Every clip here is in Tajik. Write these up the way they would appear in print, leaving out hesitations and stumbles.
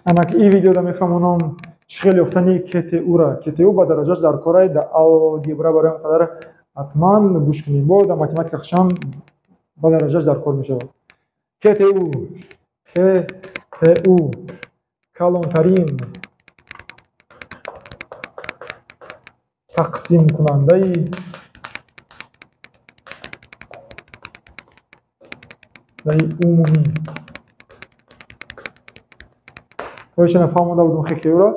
Анак ин видеода мефаҳмонам чӣ хел ёфтани КТУ-ра. КТУ ба дараҷаш дар кораи да алгебра, барои он қадар ҳатман гӯш кунем. Бо да математика хушам ба дараҷаш дар кор мешавад. КТУ, КТУ калонтарин тақсимкунандаи умумӣ. Тоишана фаҳмонда будум ХКУ-ро.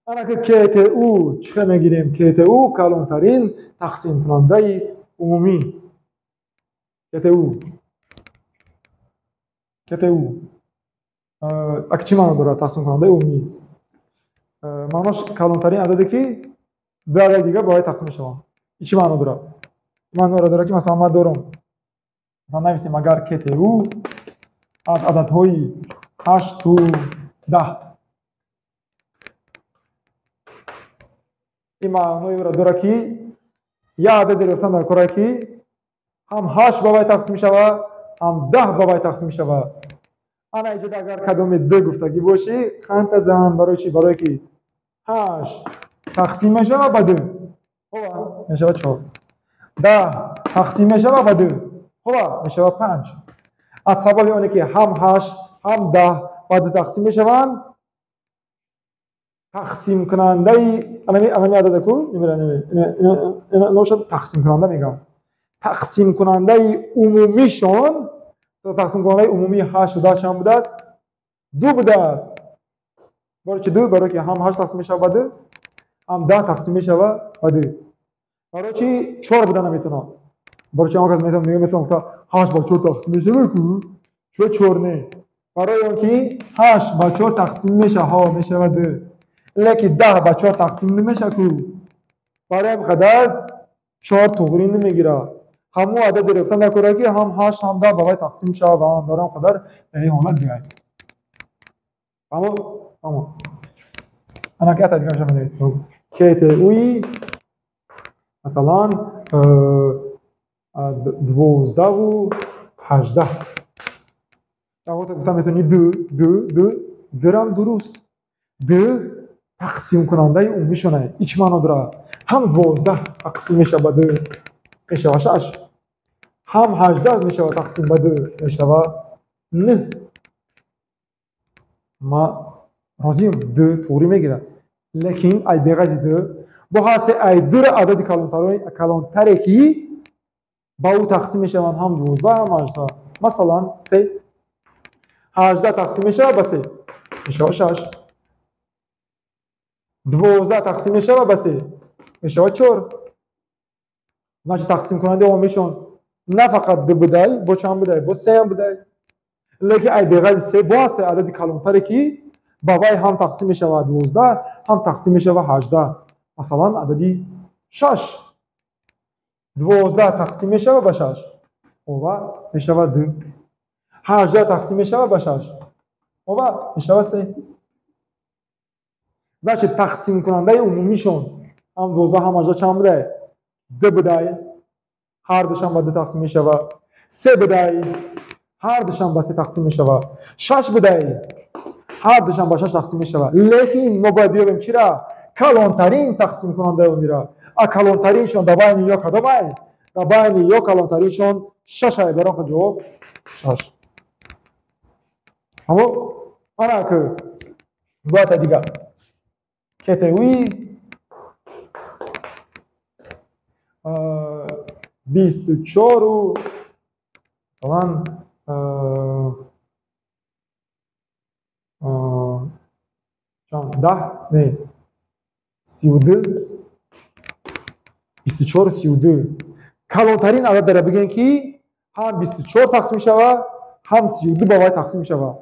Анаки КТУ чӣ хел мегирем? КТУ калонтарин тақсимкунандаи умумӣ. КТУ. КТУ. Ак чӣ маъно дорад тақсимкунандаи умумӣ? Маънош калонтарин ададе ки ду адади дигар ба вай тақсим мешаванд. Ин чӣ маъно дорад? Маъноро дорад ки масалан ман дорам, масалан нависем агар КТУ аз ададҳои 8 то 10. Ин маъноеро дорад ки як ададе ёфтан дар кора ки ҳам 8 ба вай тақсим мешавад, ҳам 10 ба вай тақсим мешавад. Ана иҷода агар кадоме д гуфтагӣ бошӣ, қанта зан. Барои чӣ? Барое ки 8 тақсим мешавад ба 2, хова мешавад 4. 10 тақсим мешавад ба 2, хова мешавад 5. Аз сабаби оне ки ҳам 8 ҳам 10 ба 2 тақсим мешаванд, тақсимкунандаи анами адада ку ношад тақсимкунанда мегӯям. Тақсимкунандаи умумишон, тақсимкунандаи умумии 8 ва 10 чанд будааст? 2 будааст. Барои чи 2? Барои ки ҳам 8 тақсим мешавад ба 2, ҳам 10 тақсим мешавад ба 2. Барои чи 4 буда наметавонад? Барои чи он кас метавонад гуфта 8 ба 4 тақсим мешавад ку? Чӯ 4 не? Барои он ки 8 ба 4 тақсим мешавад, мешавад 2. Лекин 10 ба 4 тақсим намешавад ку. Барои ҳам қадар 4 туғрӣ намегирад. Ҳамон ададе ёфтан дар кора ки ҳам 8 ҳам 10 ба вай тақсим мешавад ва ҳам барои ҳам қадар дар ин ҳолат биёяд. Фаҳмо? Фаҳмо. Ана ки ата дигарашро менависем. КТУ-и масалан 12 ва 18. Дар воқеъ гуфта метавонӣ 2, 2, 2, дирам дуруст. 2 тақсимкунандаи умумишона. Ин чӣ маъно дорад? Ҳам 12 тақсим мешавад ба 2, мешавад 6. Ҳам 18 мешавад тақсим ба 2, мешавад 9. Ма розием, 2 туғрӣ мегирад. Лекин ай беғайзи 2 бо ҳасте ай 2 адади калонтаре ки ба ӯ тақсим мешаванд ҳам 12 ҳам 18. Масалан 3. 18 тақсим мешавад ба 3, мешавад 6. 12 тақсим мешавад ба 3, мешавад 4. Значит тақсимкунандаи умумишон на фақат 2 будай, бо чанд будай? Бо 3 ҳам будай. Лекин ай беғайзи 3 бо ҳасте адади калонтаре ки ба вай ҳам тақсим мешавад 12, ҳам тақсим мешавад 18. Масалан адади 6. 12 тақсим мешавад ба 6, ова мешавад 2. 18 тақсим мешавад ба 6, ова мешавад 3. Значит тақсимкунандаи умумишон ҳам 12 ҳам 18 чанд будай? 2 будай, ҳар душам ба 2 тақсим мешавад. 3 будай, ҳар душам ба 3 тақсим мешавад. 6 будай, ҳар душам ба 6 тақсим мешавад. Лекин мо бояд биёбем чира? Калонтарин тақсимкунандаи умумира. А калонтариншон дар байни ё кадомай? Дар байни ё калонтариншон 6 ай. Барои он ҷавоб 6. Ҳамо? Ана ки бояд дигар КТУ-и 24 масалан чанд 10 не 32, 24 32. Калонтарин адад дара бигӯем ки ҳам 24 тақсим мешавад, ҳам 32 ба вай тақсим мешавад.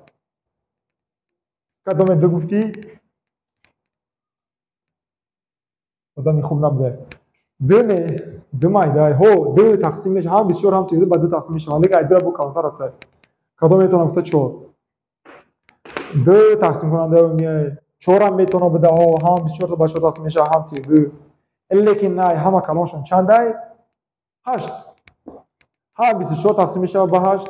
Кадоме ду гуфтӣ? Одами хуб набуда. 2 не, 2 майдай. Ҳо, 2 тақсим мешавад, ҳам 24 ҳам 32 ба 2 тақсим мешавад. Лекин ай 2 бо калонтар аст. Кадом метавонам гуфта 4? 2 тақсимкунандаи умумӣ 4 ҳам метавонад буда. Ҳо, ҳам 24 ба 4 тақсим мешавад, ҳам 32. Лекин най ҳама калоншон чандай? 8. Ҳам 24 тақсим мешавад ба 8,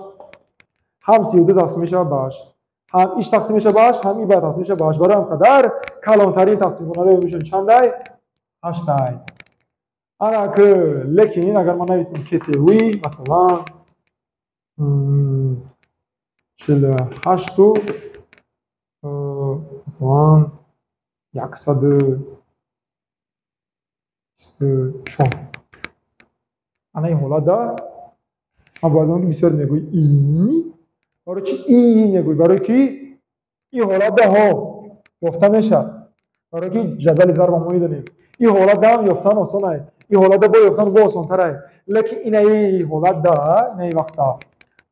ҳам 32 тақсим мешавад ба 8. Ҳам иш тақсим мешавад ба 8, ҳам и ба тақсим мешавад ба 8. Барои ҳам қадар калонтарин тақсимкунандаи умумишон чандай? 8. Ана ки лекин агар ман нависем КТУи масалан 48 масалан 124. Ана ин ҳолатда ман бояд он ки бисёр мегӯй и, барои чи и мегӯй? Барои ки ин ҳолатда ҳо ёфта мешавад, барои ки ҷадвали зарба мо медонем. Ин ҳолатда ҳам ёфтан осонай, ин ҳолатда бо ёфтан бо осонтарай. Лекин инаи ҳолатда, инаи вақта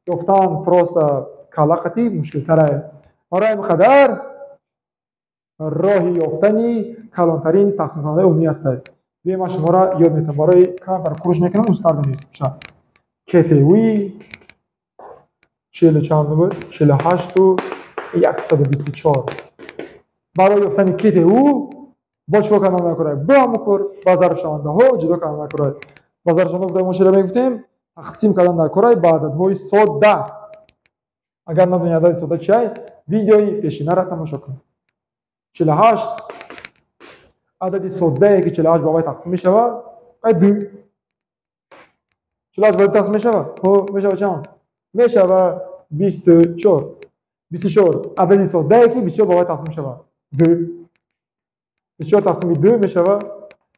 ёфтан просто калақати мушкилтарай. Барои ҳамин қадар роҳи ёфтани калонтарин тақсимкунандаи умумӣ ҳастай. Биё ман шуморо ёд метавам, барои камтар куруш мекунам, устар менависам. КТУи чилу чанд буд? 48 124. Барои ёфтани КТУ бо чикор кардан накунай? Бо ҳамон кор ба зарбшавандаҳо ҷудо кардан накунай. Ба зарбшавандаҳо мо чиро мегуфтем? Тақсим кардан накунай ба ададҳои содда. Агар надони адади содда чиай, видеои пешинаро тамошо кун. 48 адади соддае ки 48 ба вай тақсим мешавад, ай 2. 48 ба 2 тақсим мешавад? Хо, мешавад чанд? Мешавад 24. 24 адади соддае ки 24 ба вай тақсим мешавад. 2. 24 тақсими 2 мешавад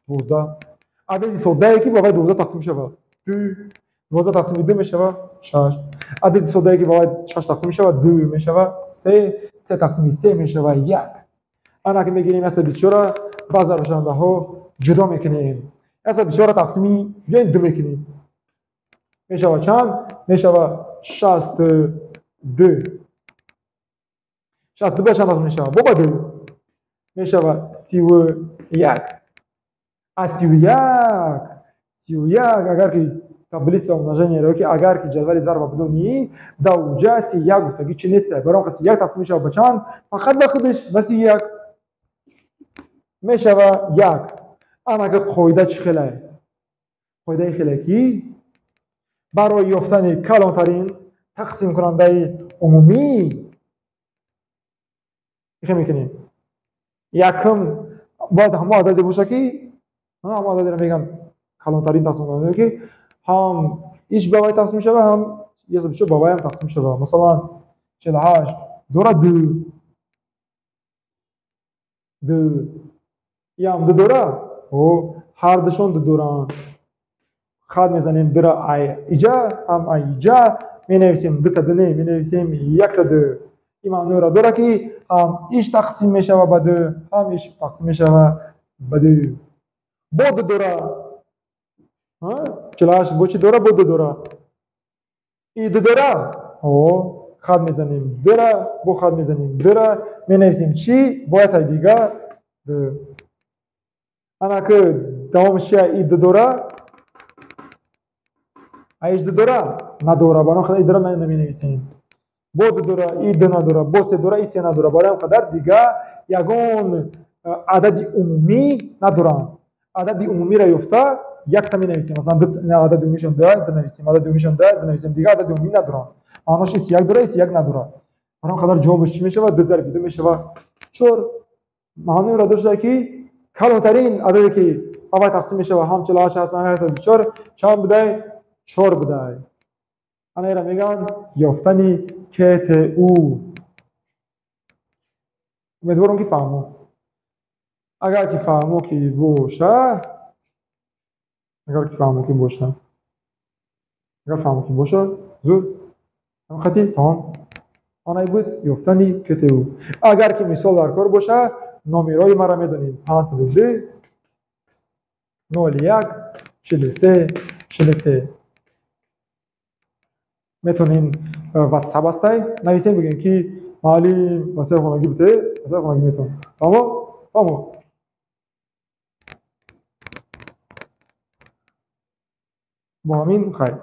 12. Адади соддае ки ба вай 12 тақсим мешавад. 2. 12 тақсими 2 мешавад 6. Адади соддае ки ба вай 6 тақсим мешавад 2 мешавад 3. 3 тақсими 3 мешавад 1. Ана ки мегирем 124-ро ба зарбшавандаҳо ҷудо мекунем. 124-ро тақсими 2 мекунем. Мешавад чанд? Мешавад 62. 62 ба чанд тақсим мешавад? Бо ба 2. Мешавад 31. Аз 31, 31 агар ки таблица умножения ки агар ки ҷадвали зарба бидонӣ, дар уҷа 31 гуфтагӣ чи нест. Барои он 31 тақсим мешавад ба чанд? Фақат ба худаш, ба 31. Мешавад 1. Ана ки қоида чӣ хелае? Қоидаи хеле ки барои ёфтани калонтарин тақсимкунандаи умумӣ ихе мекунем. Якум бояд ҳамон ададе боша ки ҳамон ададеро мегӯянд калонтарин тақсимкунанда ки ҳам иш ба вай тақсим мешавад, ҳам 124 ба вай ҳам тақсим мешавад. Масалан 48 дора 2. 2. Ям 2 дора? О, ҳар душон 2 доранд. Хат мезанем 2-ра ай иҷа, ҳам ай иҷа, менависем 2 та 2 не, менависем 1 та 2. Ин маъноро дорад ки ҳам иш тақсим мешавад ба 2, ҳам иш тақсим мешавад ба 2. Бо 2 дора. 48 бо чӣ дора? Бо 2 дора. И 2 дора? О, хат мезанем 2-ра, бо хат мезанем 2-ра, менависем чӣ? Бояд ай дига 2. Ана ки давомаш чия? И 2 дора? Ай иш 2 дора? Надора. Барои он қадар и 2-ра наменависем. Бо 2 дора, и 2 надора, бо 3 дора, и 3 надора. Барои он қадар дига ягон адади умумӣ надоранд. Адади умумиро ёфта якта менависем. Масалан, адади умумишон 2, 2 нависем, адади умумишон 2, 2 нависем. Дига адади умумӣ надоранд. Маънош ис 1 дора, ис 1 надорад. Барои он қадар ҷавобаш чӣ мешавад? 2 зарби 2 мешавад 4. Маъноеро дошта ки калонтарин ададе ки ба вай тақсим мешавад ҳам 48 ҳаст, ҳам 124, чанд будай? 4 будай. Ана инро мегӯянд ёфтани КТУ. Умедворам ки фаҳмо. Агар ки фаҳмо ки боша, агар ки фаҳмо ки боша, агар фаҳмо ки боша, зуд ҳамин хати тамом. Онай буд ёфтани КТУ. Агар ки мисол дар кор боша, номерои маро медонед: 502 01 43 43. Метавонем WhatsApp ҳастай, нависем, бигӯем ки маълим масъалаи хонагӣ бите, масъалаи хонагӣ метавон. Фаҳмо? Фаҳмо? Бо ҳамин хайр.